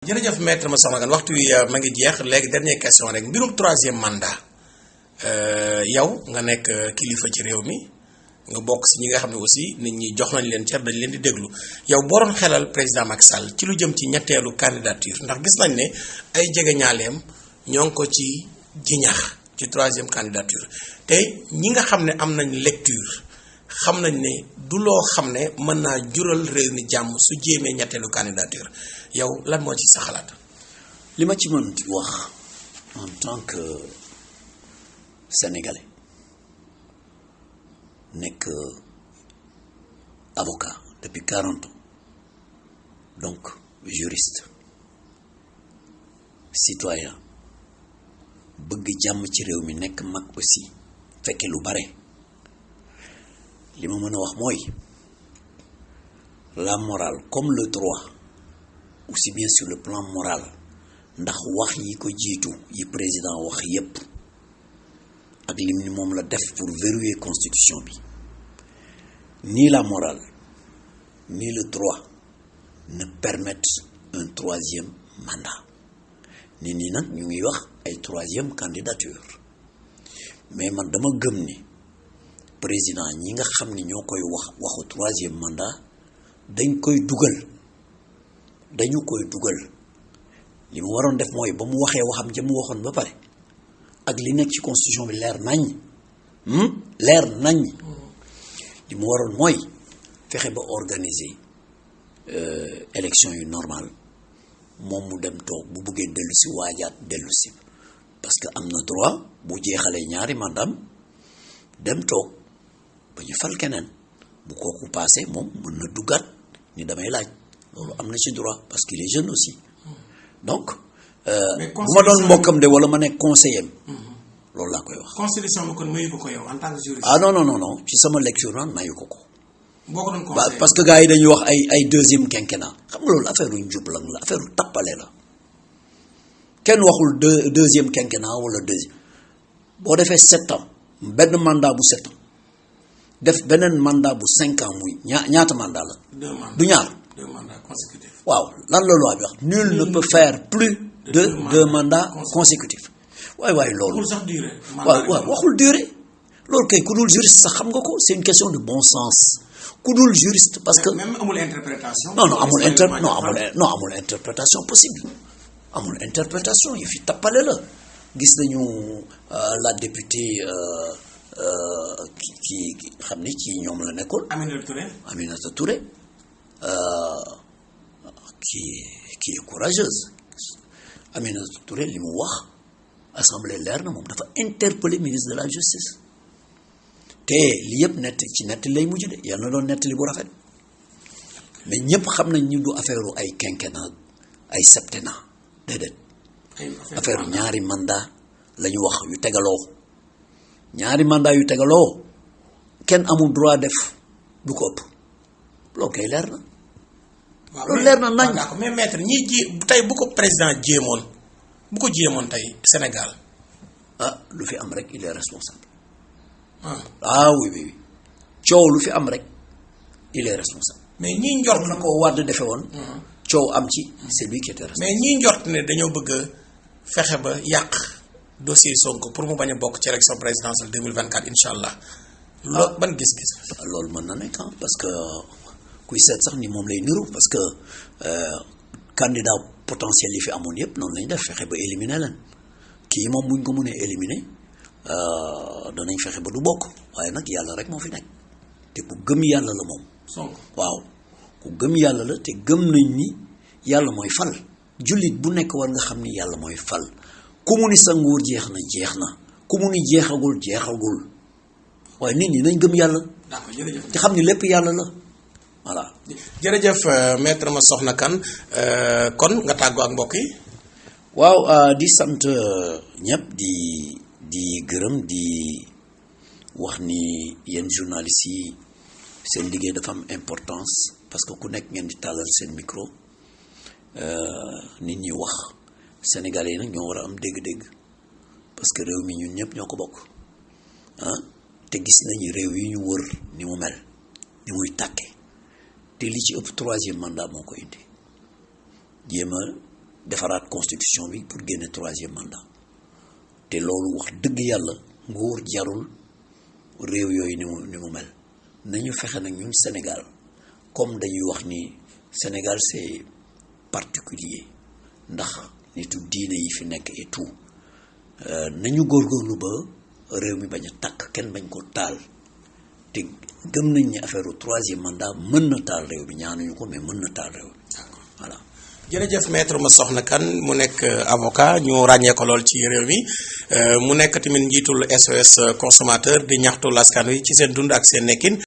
jërëjëf maître Massokhna Kane waxtu wi ma ngi jeex léegi dernière question rek mbirum troisième mandat yow nga nekk kilifa ci réew mi nga bokk si ñi nga xam ne aussi nit ñi jox nañ leen cër dañ leen di déglu yow boo doon xelal président Macky Sall ci lu jëm ci ñetteelu candidature ndax gis nañ ne ay jegeñaaleem ñoo ngi ko ci jiñax ci troisième candidature te ñi nga xam ne am nañ lecture xam nañ ne du loo xam ne mën naa jural réew mi jàmm su jéemee ñetteelu candidature yow lan moo ci sa xalaat. li ma ci mën di wax en tant que sénégalais nekk avocat depuis 40 ans donc juriste citoyen bëgg jàmm ci réew mi nekk mag aussi fekke lu bare li ma mën a wax mooy la morale comme le droit aussi bien sur le plan moral ndax wax yi ko jiitu yi président wax yépp ak lim ni moom la def pour verrouiller constitution bi ni la morale ni le droit ne permettent un troisième mandat nit ñi nag ñu ngi wax ay troisième candidature mais man dama gëm ni président ñi nga xam ni ñoo koy wax waxu troisième mandat dañu koy dugal li mu waroon def mooy ba mu waxee waxam ja mu waxoon ba pare ak li nekk ci constitution bi leer nañ li mu waroon mooy fexe ba organiser élection yu normal moom mu dem toog bu bëggee dellu si waajaat dellu si parce que am na droit bu jeexalee ñaari mandam dem toog ba ñu fal keneen bu kooku passé moom mën na duggaat ni damay laaj loolu am na ci droit parce qu'il est jeune aussi donc bu ma doon mbokkam de wala ma nekk conseiller loolu laa koy wax. constitution bi kon mayu ko yow en tant que juriste. ah non ci sama lecture naan mayu ko. boo ko doon conseiller parce que gars yi dañuy wax ay deuxième quinquennat xam nga loolu affaire yu njublang la affaire yu tappale la kenn waxul deuxième quinquennat wala deuxième boo defee 7 ans benn mandat bu 7 ans def beneen mandat bu 5 ans muy ñaata mandat la. 2 mandats du ñaar. 2 mandats consécutifs. waaw lan la loi bi wax nul ne peut faire plus de 2 mandats consécutifs waay loolu. waxul sax durée. waaw waxul durée loolu kay ku dul juriste sax xam nga ko c'est une question de bon sens ku dul juriste parce que. même amul interprétation. non amul interprétation possible amul interprétation yi fi tappale la gis nañu la députée ki xam ni ci ñoom la nekkoon. Aminata Touré. qui est courageuse Aminata Touré li mu wax assemblée leer na moom dafa interpeller ministre de la justice te li yëpp nett lay mujj de yàlla na doon nettali bu rafet mais ñëpp xam nañ ñu du affaire ay quinquennat ay septennat déedéet affaire ñaari mandat la ñu wax yu tegaloo ñaari mandat yu tegaloo kenn amul droit def du ko ëpp loolu kay leer na. loolu leer na nañ. d'accord mais maître ñi tey bu ko président jéemoon tey Sénégal. lu fi am rek il est responsable. Oui coow lu fi am rek il est responsable. mais ñi njort na ko Wade defe woon. coow am ci c'est lui qui était responsable. mais ñi njort ne dañoo bëgg a fexe ba yàq dossier Sonko pour mu bañ a bokk ci élection présidentielle 2024 incha allah. loolu ban gis-gis. loolu mën na nekk parce que. kuy seet sax ni moom lay niru parce que candidat potentiel yi fi amoon yëpp noonu lañ def fexe ba éliminer leen kii moom buñ ko mënee éliminer danañ fexe ba du bokk waaye nag yàlla rek moo fi nekk te ku gëm yàlla la moom. waaw ku gëm yàlla la te gëm nañ ni yàlla mooy fal jullit bu nekk war nga xam ni yàlla mooy fal ku mu ni sa nguur jeex na ku mu ni jeexagul waaye nit ñi nañ gëm yàlla. d'accord jërëjëf te xam ni lépp yàlla la. voilà jërëjëf maître Massokhna Kane kon nga tàggoo ak mbokk yi. waaw di sant ñëpp di gërëm di wax ni yéen journalistes yi seen liggéey dafa am importance parce que ku nekk ngeen di tàllal seen micro nit ñi wax sénégalais yi nag ñoo war a am dégg-dégg parce que réew mi ñun ñëpp ñoo ko bokk te gis nañu réew yi ñu wër ni mu mel ni muy tàkke te li ci ëpp troisième mandat moo ko indi jéem a defaraat constitution bi pour génne 3e mandat te loolu wax dëgg yàlla nguur jarul réew yooyu ni mu mel nañu fexe nag ñun Sénégal comme dañuy wax ni Sénégal c'est particulier ndax nitu diine yi fi nekk et tout nañu góorgóorlu ba réew mi bañ a tàkk kenn bañ ko taal te gëm nañ ni affaire u 3e mandat mën na taal réew bi ñaanuñu ko mais mën na taal réew bi voilà. jërëjëf maître Massokhna Kane mu nekk avocat ñu ràññee ko lool ci réew mi mu nekk tamit njiitul SOS consommateur di ñaxtu askan wi ci seen dund ak seen nekkin.